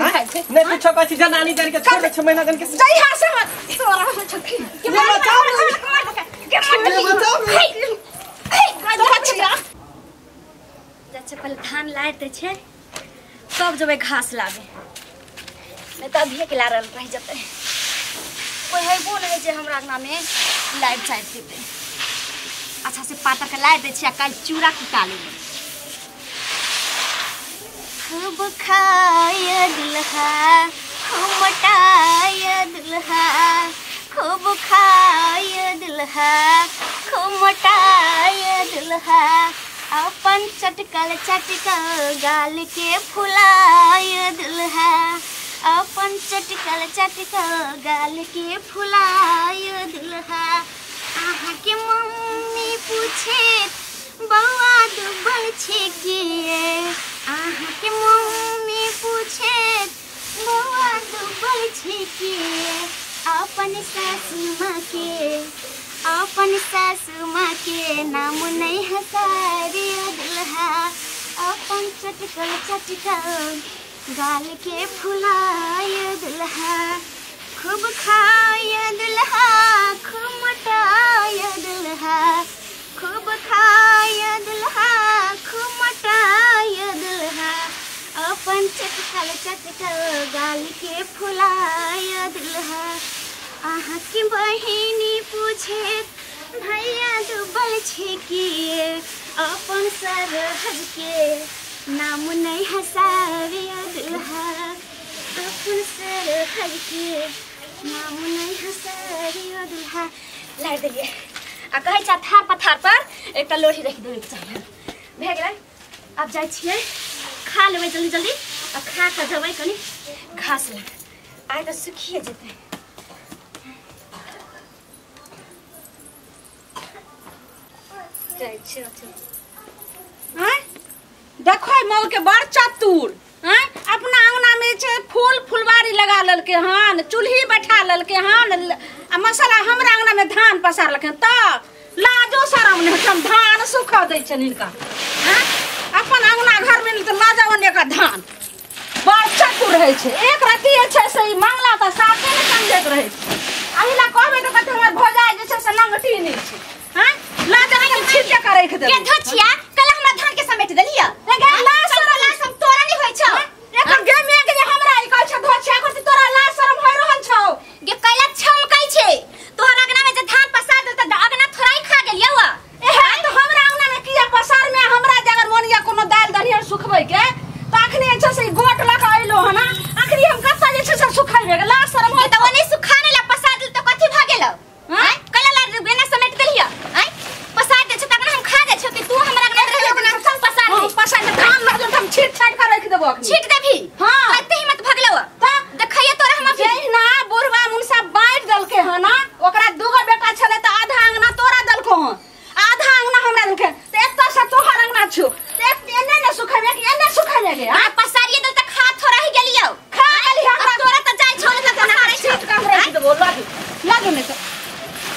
बुझाइ छै नै कुछो कहै छी जनानी जान के छोड़ दे छै महीना जान के जइहा से तोरा हम छकी के बचाओ के बचाओ के अच्छा पहले धान लाए दे छे तब जबै घास लाबे नहीं तो अभी के ला रहल रह जतै कोई हेबो नहीं जे हमरा अंगना में लाइट चाइट देते। अच्छा से पातर के लाइट दे छे आ काल चूड़ा कुटा लेबै। खूब खाय दुल्हा खूब मटाय दुल्हा खूब खाय दुल्हा खूब मटाय दुल्हा अपन चटकल चटकल गाल के फुलाय दुल्हा अपन चटकल चटकल गाल के फुलाय दुल्हा। अहाँ के मम्मी पूछे बौआ डूबल छे किए अहाँ के मम्मी पूछे बौआ डूबल छे किए अपन सासू माँ के अपन सासू माँ के नाम नहीं हसारी दुल्हा अपन चटकल चटकल गाल के फुलाय दुल्हा खूब खाय दुल्हा खूब मटाय दुल्हा खूब खाय दुल्हा खूब मटाय दुल्हा अपन चटकल चटकल गाल के फुलाय दुल्हा। अहाँ के बहिनी पूछे भैया डूबल छे किए अपन सरहद के नाम नहीं हसावे दुल्हा अपन सरहद के नाम नहीं हसावे दुल्हा। लाइ देलियै आ कहै छै थार पथार पर एकटा लोढ़ी राखि देबे के चाही। भए गेलै आब जाइ छियै खा लेबै जल्दी जल्दी आ खा कऽ जेबै कनि घास लए आइ तऽ सुखिए जेतै। जाइ छियै। देखो मऊ के बड़ चतुर हैं अपना अंगना में छे फूल फुलवारी लगा ललके हन चूल्ही बैठा ललके हन आ मसाला हमरा अंगना में धान पसार लके त लाजो शरम नहीं हम धान सुखा दै छन हिनका हैं अपन अंगना घर में त लाजा ओने का धान बड़ चतुर रहै छै। एक राति छै से ई मांगला त साफे ने समझैत रहै छै अहिला कहबै त कहते हमर भौजाई जे छै से लंगटी नै छै हैं लाजा के छिट के राख देबै के धछिया कल हमरा धान के समेट देलिया लाज शरम तोरा नहीं होय छौ एकर गे में के जे हमरा ई कहै छै धछिया करती तोरा लाज शरम होय रहल छौ गे कैला छमकै छै तोहर अंगना में जे धान पसार देल त अंगना थोड़ाई खा गेलियौ एहे त हमरा अंगना में किया पसार में हमरा जगर मोन या कोनो दाल दरिहर सुखबै के त अखनी जे छै से गोट ल के अइलो हन अखनी हम कत्ता जे छै से सुखैबे के लाज शरम होय त ओने सुखाने ला पसार देल त कथि भ गेलौ हैं कैला ला बेना समेट देलिया हैं पसार दे छै त हम खा जाय छौ कि तू हमरा अंगना में रह के पसार दे पसार दे धान लग हम छीट छाट के रख देबो अखनी छीट देबी। हां कते हिम्मत भगलौ त देखैया तोरा हम अभी जहिना बुढ़वा मुनसा बाँटि देलकै हन ओकरा दूगो बेटा छलै त आधा अंगना तोरा देलको हन आधा अंगना हमरा देलकै त एतऽ से तोहर अंगना छौ त एने ने सुखेबे कि एने सुखेबे के हां पसारिए देल त खा थोड़ा ही गेलियौ खा गेली हमरा तोरा त जाय छौ त पसारै छीट के हम रख देबो लग लग ने त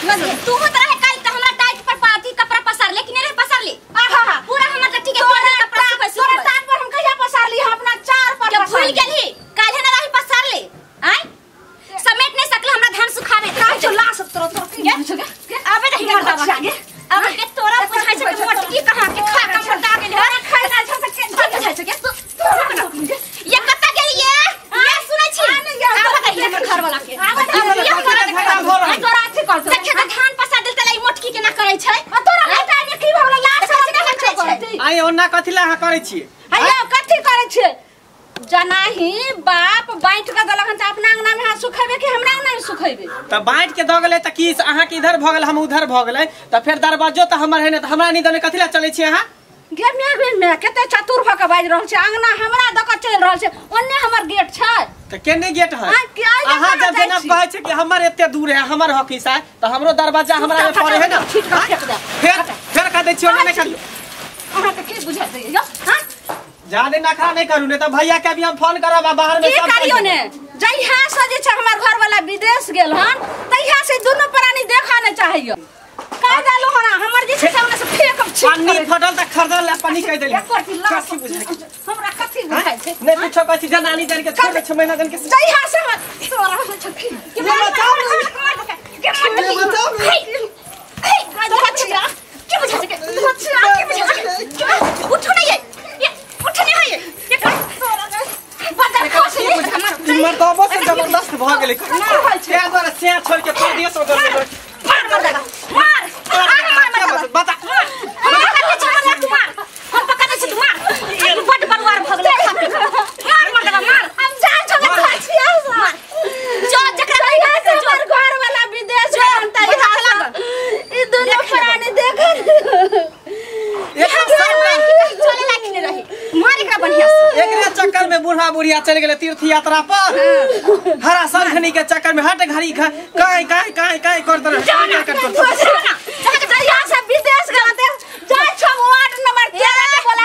लग तू हो त रहे काल त हमरा टाइट पर पाती कपड़ा पसार लेकिन रे पसार ले आहा हा पूरा हमर त ठीक है तोरा कपड़ा सुखै तोरा टाट पर हम कहिया पसार ली हम अपना चार पर के भूल गेली काल्हे न रही पसार ले आय समेट नहीं सकल हमरा धान सुखावे काहे छौ लाश तोरा तोरा की आबे नहीं मर्दावा आगे आबे के तोरा बुझाइ छै कि मोटकी कहां के खा के मोटा गेल है खाइ ना छै से के बुझाइ छै के ये कत्ता गेलिए ये सुनै छी आबे दही हमर घर वाला के तोरा अथी कर देखे त धान पसार देल त ई मोटकी केना करै छै आ तोरा मोटा में की भगलो लाश शरम नहीं छै आइ ओना कथि ला अहाँ करै छी अयो कथि करै छी जनाही बाप बाँट के देलक हन त अपना अंगना में हां सुखेबे कि हमरा अंगना में सुखेबे त बाँट के द गेलै त की अहाँ के इधर भ गेल हम उधर भ गेलै त फेर दरवाजो त हमर है ने त हमरा नहीं दने कथि ला चलै छी अहाँ गे में कते चतुर भ के बाजि रहल छै अंगना हमरा द के चलि रहल छै ओन्ने हमर गेट छै त केने गेट है अहाँ जब जेना कहै छै कि हमर एते दूर है हमर हक हिस्सा है त हमरो दरवाजा हमरा में पड़े है ना छीट के फेंक दे फेर फेर कह दै छी ओन्ने नहीं करियो अहाँ के की बुझाइ दैया हां जादे नखरा नहीं करू ने त भैया के भी हम फोन करब आ बाहर में की सब करियो ने जहिया से जे छै हमर घर वाला विदेश गेल हन तहिया से दुनू प्राणी देखा नै चाहियो। कह देलु हन हमर जे छै से फेक छी पानी फटल त खरदल ला पानी कह देली कथि बुझाइ हमरा कथि बुझाइ छै नै कुछो कहै छी जनानी जान के छोड़ 6 महीना जान के जइहा से तोरा हम छखी के बचाओ के बचाओ बचिया के बुझा के बचिया के बुझा के उठो नहीं ये उठ नहीं है ये बदर खसी मर्दबो से जबरदस्त भ गेलै ते द्वारा से छोड़ के तोड़ दियो सब मार मार मार मार बता हम पकड़ै छी मार हम पकड़ै छी मार बड बरवार भ गेलै मार मार मार हम जान छौ बचिया मार जो जकरा से हमर घर वाला विदेश जानता ई दोनों प्राणी देखल चले लाखने रही मार एकरा बढ़िया से एकरे चक्कर में बूढ़ा बुढ़िया चल गेले तीर्थ यात्रा पर हरा संखनी के चक्कर में हट घड़ी काय काय काय काय करत रहे जहिया से विदेश गेल जाय छौ वार्ड नंबर 13 के बोला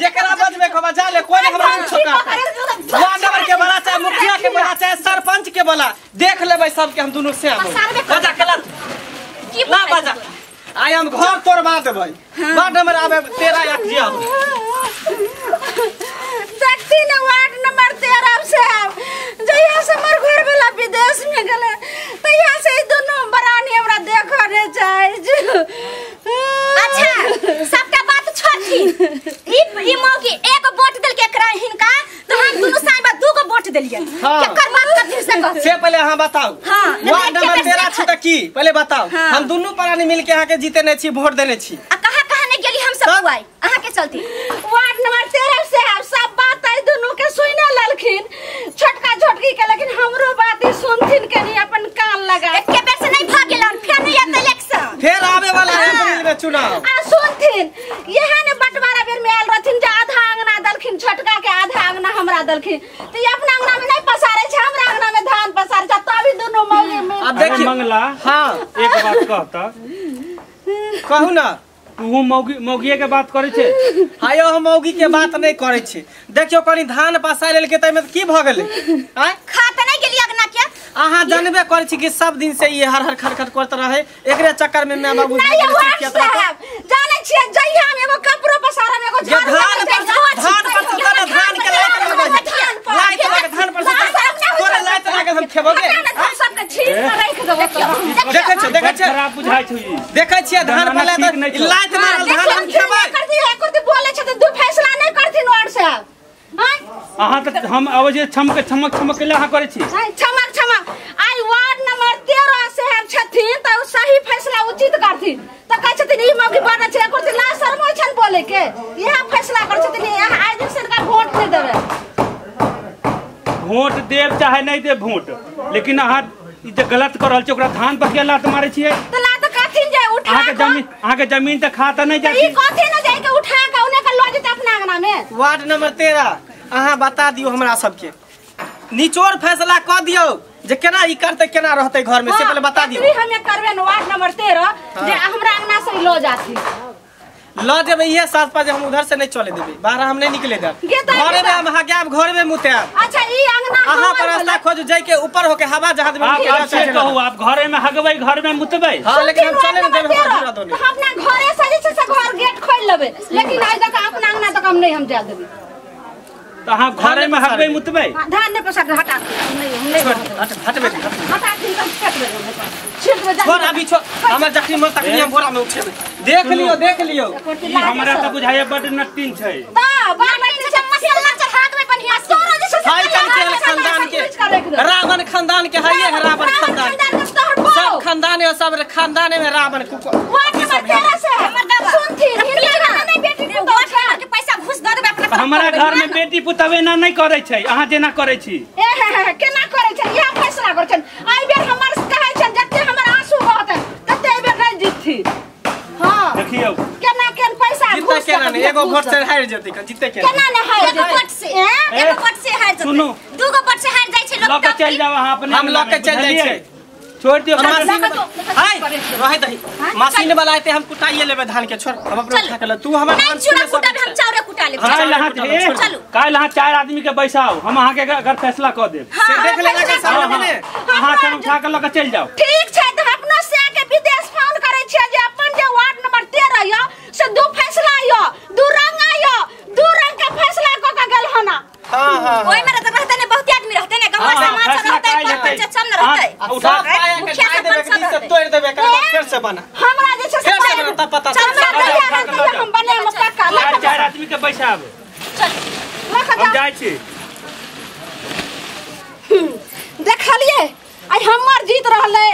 जेकरा बज में खबा जा ले कोई हमरा कुछ का वार्ड नंबर के बोला चाहे मुखिया के बोला चाहे सरपंच के बोला देख लेबै सब के हम दुनू से बजा कला की ना बजा आई हम घर तोड़वा देबै वार्ड नंबर आबे 13 एक जिया देखती ने वार्ड नंबर 13 से जहिया से हमर घर वाला विदेश में गेले तहिया से ई दुनू बरानी हमरा देखऽ ने चाहे अच्छा सबटा बात छोड़थिन ई मौकी एक वोट देलके एकरा हिनका तो हम दुनू साइबा दू गो वोट देलियै केकर बात करथिन से कह से पहले अहाँ बताओ वार्ड नंबर 13 छी त की पहले बताओ हम दुनू प्राणी मिल के अहाँ के जीते नै छी वोट देने छी आ कहां कहां नै गेली हम सब बुआई अहाँ के चलती वार्ड नंबर 13 से सब बात आई दुनू के सुने ललखिन छोटका छोटकी के लेकिन हमरो बात ही सुनथिन कनी अपन कान लगा एके बेर से नहीं भाग गेलन फेर नहीं आते इलेक्शन फेर आवे वाला है अप्रैल में चुनाव आ सुनथिन यहां ने बंटवारा बेर में आयल रहथिन जे आधा अंगना दलखिन छोटका के आधा अंगना हमरा दलखिन त ई अपना अंगना में नहीं पसारे छै हमरा अंगना में धान पसारे छै तभी दुनू मौगी में अब देखिए मंगला हां एक बात कहता कहू ना तू मौगी मौगिए के बात करै छै हायो हम मौगी के बात नहीं करै छी देखियो कनी धान पसाय लेलके तै में की भ गेलै आय खा त नहीं गेली अगना के अहाँ जानबे करै छी कि सब दिन से ई हर हर खर खर करत रहे एकरे चक्कर में my बाबू नहीं जानै छियै जइहा हम एगो कपड़ो पसारम एगो झाड़ू धान पर धान पर सुतल धान के लात लगै लात लगे धान पर सुतल तोरे लात लगे हम खेबोगे हम सब के छीन के राख देबो देखै छै देखै छै खराब बुझाइ छै ई देखै छियै धान पर लात मारल धान हम खेबै करती है करती बोले छै त दू फैसला नहीं करथिन वार्ड साहब हां अहाँ त हम आबै जे छमक छमक छमक के अहाँ करै छी छमक छमक आई वार्ड नंबर 13 से हम छथिन त उ सही फैसला उचित करथिन त कहै छथिन ई मौकी बड़ छै करथिन ला शर्म होइ छन बोले के इहा फैसला कर छथिन आई दिन से इनका वोट नहीं देबै वोट देब चाहे नहीं देब वोट लेकिन अहाँ ई जे गलत कर रहल छै ओकरा धान पर के लात मारै छियै त लात कथिन जे उठा अहाँ के जमीन त खाता नहीं जाती ई कथि न जाय के उठा के उने के ल जेतै अपना अंगना में वार्ड नंबर 13 अहाँ बता दियो हमरा सबके निचोड़ फैसला क दियो जे केना ई करते केना रहते घर में से पहले बता दियो हमे करबे न वार्ड नंबर 13 जे हमरा अंगना से ल जाती ल जेबै इहे 7 बजे हम उधर से नहीं चले देबै बाहर हम नहीं निकले देब घरे में हम हगाब घर में मुताब अच्छा ई अंगना अहाँ पर रास्ता खोज जाय के ऊपर होके हवा जहाज में आप से कहू आप घरे में हगबै घर में मुतबै हां लेकिन हम चले न देब हमरा हम अपना घरे से जे छै से घर गेट खोल लेबै लेकिन आज तक अपना अंगना तक हम नहीं हम जा देबै त अहाँ घरे में हगबै मुतबै धान नहीं पसार हटा नहीं हम नहीं हटबे हटा दिन तक फेंक देबै छिट में जा छोड़ अभी छोड़ हमर जखनी मन तखनी हम बोरा में उठेबै देख लियो देख लियो ई हमरा त बुझाय बड नट्टिन छै त बड़ नट्टिन छै मसाला चढ़ा देबै बढ़िया तोरो जे छै हाय कल के खानदान के रावण खानदान के है ये रावण खानदान सब खानदान है सब खानदान में रावण कुको वार्ड नंबर 13 से हमर सुनथिन हिनका नहीं बेटी पुतोह छै के पैसा घूस द देबै अपना हमरा घर में बेटी पुतोह ना नहीं करै छै अहाँ जेना करै छी ए हे केना करै छै इहा फैसला करै छै आई बेर हमर कहै छै जते हमर आंसू बहतै तते आई बेर नहीं जीतथी हां देखियौ केना केन पैसा जीते केना नहीं एगो वोट से हार जेतै जीते केना केना नहीं हार एगो वोट से एगो वोट से हार जेतै दू गो वोट से हार जाइ छै लोग लऽ के चल जाओ अहाँ अपने हम लऽ के चल जाइ छै छोड़ दियो हाय रहे दही मशीन वाला आते हम कुटाइए लेबै धान के छोड़ हम अपने उठा के ले तू हमर नहीं चूड़ा कुटाबे हम चाउरे कुटा लेबै चलू काल्हि अहाँ 4 आदमी के बैसाउ हम अहाँ के अगर फैसला क देब से देख लेना के सामने अहाँ सब उठा के लऽ के चल जाओ ठीक छै त अपनो से के विदेश फोन करै छियै जे उठा पाया के ढाई देबे के दिन से तोड़ देबे के बाद फिर से बना हमरा जे छै से बना पता चल हम बने हम पक्का चार चार आदमी के बैसाब चल हम जाइ छी। देखलिए आई हमर जीत रहले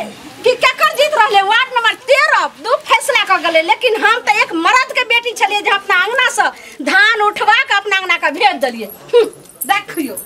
कि केकर जीत रहले वार्ड नंबर 13 दू फैसला क गेले लेकिन हम त एक मर्द के बेटी छलिए जे अपना अंगना से धान उठवा के अपना अंगना के भेज देलिए। देखियो।